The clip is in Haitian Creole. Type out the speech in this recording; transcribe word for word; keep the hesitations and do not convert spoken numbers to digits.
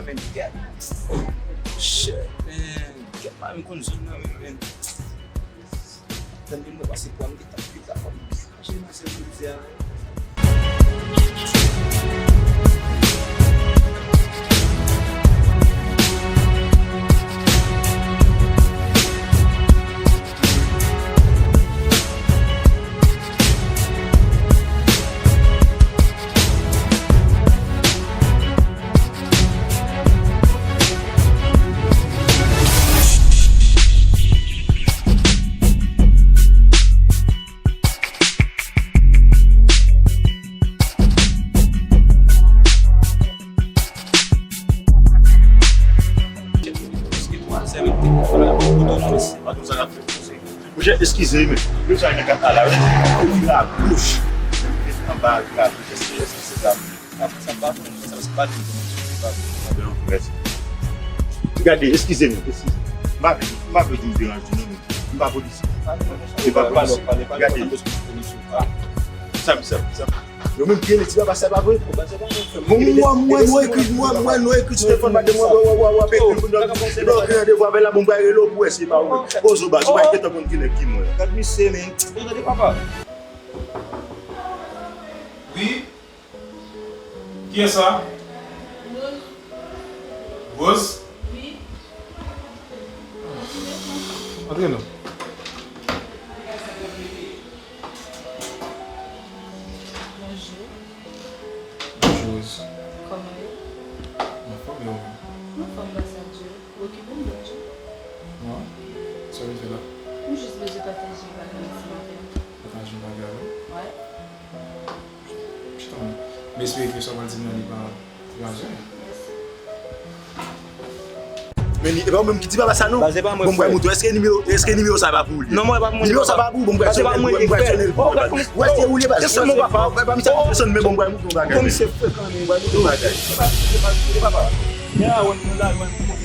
Men, gèt. Shit, man. Gèt, pa menm konn zòn nan menm, man. Tann vin mwen pase pran m, li t ap, li t ap, li t ap mache nan sèl jodi a. Monchè, eskize, men. Yo sa nan kat la, wi. Ou vira goch. Anba, vira goch, eskize, eskize, sa. Sa, sa pa bon, sa, sa pa bon, sa pa bon. Sa pa bon, mèsi. Gade, eskize nou, eskize. M pa, m pa vle di m deranje nou, men m pa polis. E pa polis. Gade. Sa, sa, sa. Yo menm ki rele ti papa, sa pa vre? Bon, mwen, mwen, nou ekri, mwen, mwen, nou ekri ti telefòn, madanm, mwen, wè, wè, wè, wè, epi pou nou, nou gen randevou avè l la, bon, m pral rele w pou wè si e pa ou menm. Ozo baz, ou pa gentan konn ki nèg ki mwen. Gad misye, men. Gade papa. Wi. Kiyès sa? Rose? Wi. Antre non. Bonjou. Bonjou, Rose. Kòman yo? Anfòm, e ou menm? Anfòm, gras a Dye. Ou okipe m, Bondye? Mwen? Sa w vin fè la? M jis bezwen pataje bagay mwen ti maten. Pataje yon bagay avè m? Wi. Chita non. M espere ke sa w pral di m nan li pa, li pa zen. Men li, e pa ou menm ki di papa sa non. Bon, m pral montre w. Èske nimewo, èske nimewo sa pa pou ou li? Non, mwen pa mwen. Nimewo sa pa pou ou, bon, m pral sone l pou ou, m pral sone l pou ou. Ou èske ou li, papa? Se mon papa. Papa, m sa sone, men bon, m pral montre w bagay. Kòm se frekan, men. M pral montre w bagay. Se pa, se pa, se pa papa. Men a wè nou la, wè nou.